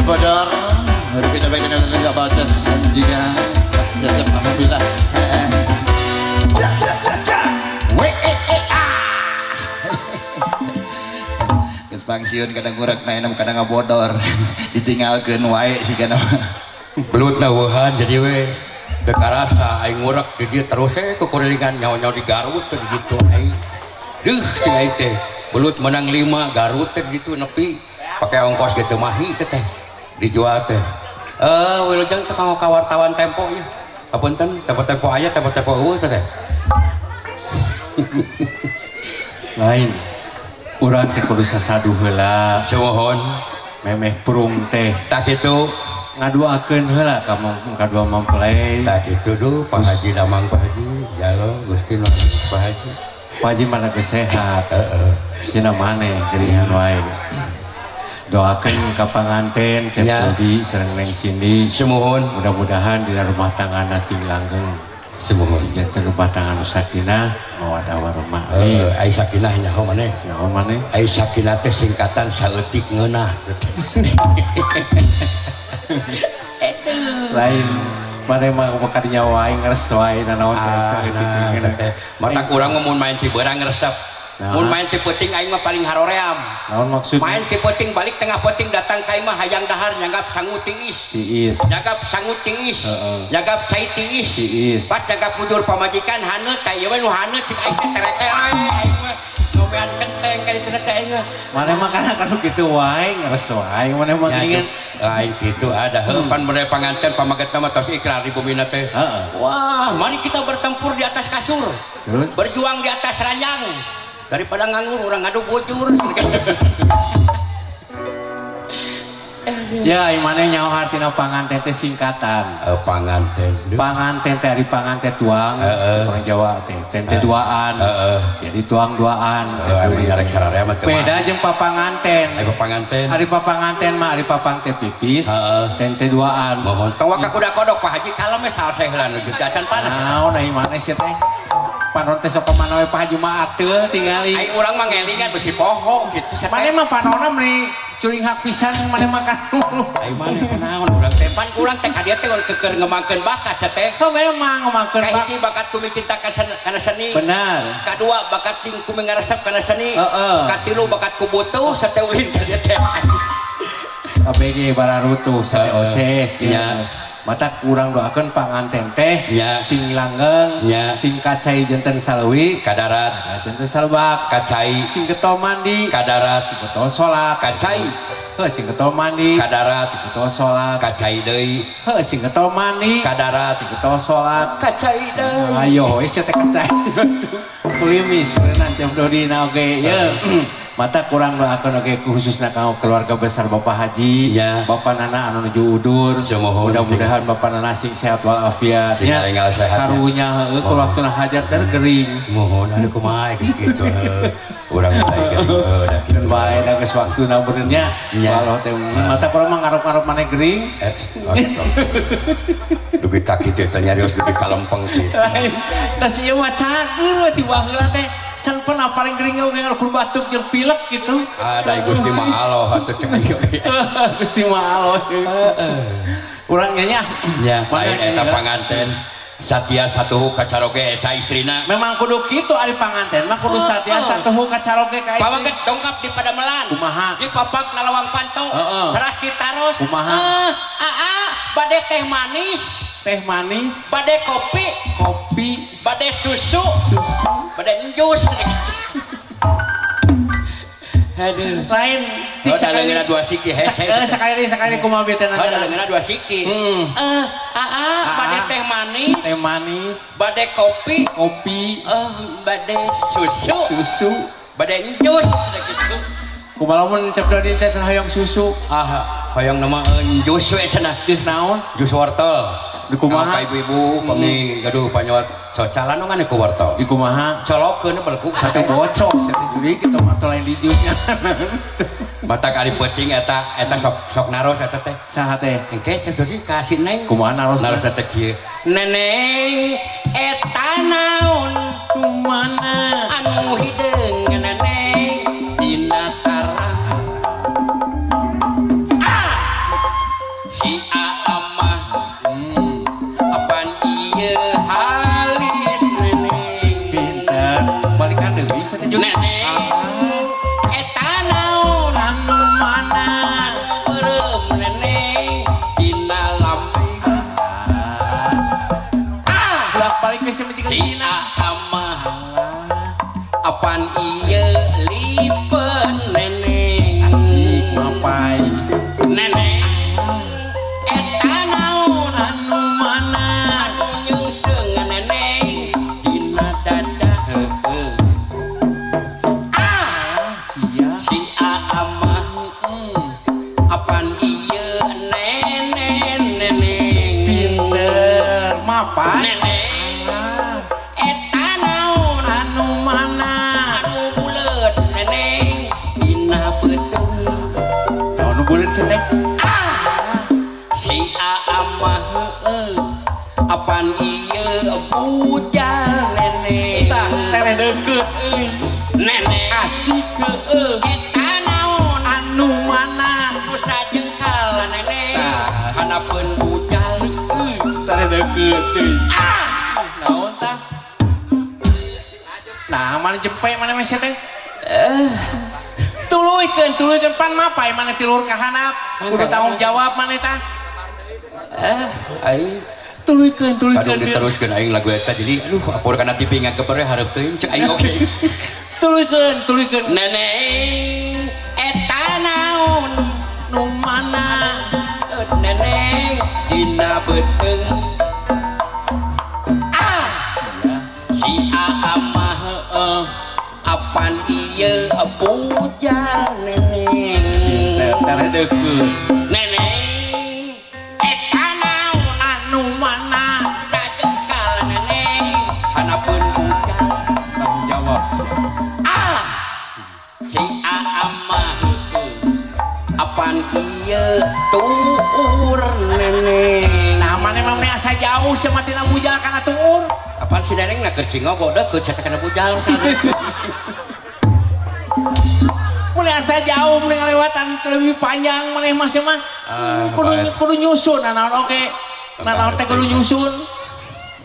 Bodor. Kita baik dengan enggak baca dan juga tetap alhamdulillah. W E E A. Geus pangsiun kadang ngurek na enak kadang ngabodor ditinggalkeun wae sih kana. Belut na eueuhan jadi we teu karasa aing ngurek di dieu terus we kukurilingan nyawa-nyawa di Garut teh gitu aing. Deuh cing aing teh. Belut menang 5 Garut teh gitu nepi pakai ongkos gitu mahi teh teh dijual teh. Wilujeng teh kanggo ka wartawan Tempo ieu. Apunten, Tempo-tempo aya, Tempo-tempo eueuh teh. Lain urang teh kudu sasaduh heula. Sumuhun. Memeh prung teh. Tah kitu. Ngaduakeun heula ka kadua mempelai. Tah kitu duh Pak Haji Damang Pak Haji, jalo Gusti nu Pak Haji. Pak Haji mana geus sehat. Heeh. Sina maneh geringan wae. Doakeun ka panganten Cep Dodi sareng Neng Cindy. Sumuhun. Mudah-mudahan dina rumah tanggana sing langgeng. Sumuhun. Sing janten rumah tangga nu sakinah mawaddah warahmah. Heeh, ai sakinah nyaho maneh. Nyaho maneh. Ai sakinah teh singkatan saeutik ngeunah. Lain maneh mah bakal nyawa aing ngeres wae nanaon teh saeutik ngeunah. Matak urang mah mun main ti beurang resep. Mun main ti peuting aing mah paling haroream. Naon maksudna? Main ti peuting balik tengah peuting datang ka imah hayang dahar nyanggap sangu tiis. Tiis. Nyanggap sangu tiis. Nyanggap cai tiis. Tiis. Pas nyanggap bujur pamajikan haneut ka ieu we nu haneut cik aing teh tereke wae aing mah. Ngomean kenteng ka ditu teh aing mah. Maneh mah kana kanu kitu wae ngeres wae maneh mah geuningan. Lain kitu ada heuh pan mere panganten pamagetna mah tos ikrar di bumina teh. Wah, mari kita bertempur di atas kasur. Terus? Berjuang di atas ranjang. Daripada nganggur orang ngadu bujur. Ya, maneh nyaho hartina panganten teh singkatan. Panganten. Panganten teh ari panganten tuang, orang Jawa teh, tente duaan. Jadi tuang duaan. Beda jeung papanganten. Ari papanganten. Ari papanganten mah ari papang teh pipis, tente duaan. Mohon. Tong waka kuda kodok Pak Haji kalem we salseh heula nu acan panas. Naon ai maneh sia teh? Panon teh sok mana we Pak Haji mah ateul tingali. Ai urang mah ngelingan besi poho gitu. Maneh mah panonna meuni curing hak pisan maneh makan. Ai maneh kunaon urang teh pan urang teh ka dieu teh keur ngembangkeun bakat sia teh. Oh memang ngembangkeun bakat. Kahiji bakat ku cinta kana seni. Benar. Kadua bakat ting ku ngaresep kana seni. Heeh. Katilu bakat ku butuh sate ulin ka dieu teh. KBG bararutuh sate oces ya. Mata kurang doakan panganten teh sing langgeng sing kacai janten saleuwi kadarat janten salbak kacai sing getol mandi kadarat sing getol salat kacai heuh sing getol mandi kadarat sing getol salat kacai deui heuh sing getol mandi kadarat sing getol salat kacai deui ayo we sia teh kacai kulimis beunang Cep Dodi na oge ye. Mata kurang doakan oge khususna kanggo keluarga besar Bapak Haji, ya. Bapak Nana anu nuju udur. Mudah-mudahan Bapak Nana sing sehat walafiat nya. Karunya heueuh ku waktuna hajat teh gering. Mohon anu kumaha geus kitu heuh. Urang bae gering heuh da kitu. Bae da geus waktuna beureuh nya. Walau teh mata kurang mah ngarep-ngarep maneh gering. Dugi ka kitu teh nyarios dugi ka lempeng kitu. Da si ieu mah cagur we ti baheula teh. Can pernah paling gering oge ngukur batuk jeung pilek gitu. Ada Gusti mah aloh atuh cek aing. Gusti mah aloh. Heeh. Urang nya nya lain eta panganten satia satuhu kacaroge eta istrina. Memang kudu kitu ari panganten mah kudu satia satuhu kacaroge ka istri. Pawaget dongkap di padamelan. Kumaha? Di papak na lawang panto. Teras ditaros. Kumaha? Aa bade teh manis. Teh manis, bade kopi, kopi, bade susu, susu, bade jus. Aduh. Lain cik sekali dua siki hese. Sekali kumaha bete nanya. Leungeunna dua siki. Aa bade teh manis, teh manis, bade kopi, kopi, bade susu, susu, bade jus gitu. Kumaha lamun Cep Dodi teh hoyong susu? Ah, hoyong nama jus we cenah. Jus naon? Jus wortel. Di kumaha? Ka ibu-ibu pami gaduh panyawat socalan ngan ku wortel. Di kumaha? Colokeun belekuk sate bocos sate juri kitu mah lain di jusnya. Matak ari peuting eta eta sok sok naros eta teh. Saha teh? Engke Cep Dodi ka si Neng. Kumaha naros? Naros teh kieu. Neneng eta naon? Kumana? Anu hideung neneng dina tarang. Ah! Si Aa mah apan ieu lipen neneng. Asik mapai. Neneng eta naon anu mana anu nyeuseng neneng dina dada. Heeh. Ah, sia. Si Aa mah apan ieu nenen neneng. Pinter mapai. Neneng eta naon anu mana anu buleut neneng dina beuteung. Naon nu buleut sih teh? Ah, si Aa mah Heeh. apan ieu bujal neneng. Tah tereh deukeut euy. Neneng Asik heueuh. Eta naon anu mana anu sajengkal neneng Tah. hanapeun bujal. Euy tereh deukeut euy. Ah, naon tah? Nah, mana jempe mana mah sia teh? Tuluykeun, tuluykeun pan mapai mana tilur ka handap. Kudu tanggung jawab mana tah? Aing Tuluykeun, tuluykeun. aduh diteruskeun aing lagu eta jadi aduh apur kana TV ngageber hareup teuing cek aing oge. Tuluykeun, tuluykeun. Neneng eta naon Nu mana neneng dina beuteung. Ah, si Aa mah heeh. apan ieu bujal neneng. Tereh deukeut. Neneng eta naon Anu mana sajengkal neneng hanapeun bujal. Tanggung jawab sia. Ah, si Aa mah apan ieu tuur neneng. Nah, mana mah meni asa jauh sia mah tina bujal kana tuur. Apaan si neneng na keur cingogo deukeut sia teh kana bujal kan. Meni asa jauh meni ngalewatan lebih panjang maneh mah sia mah. Ah, Kudu baik. kudu nyusun nah naon oge. Nah naon teh kudu nyusun.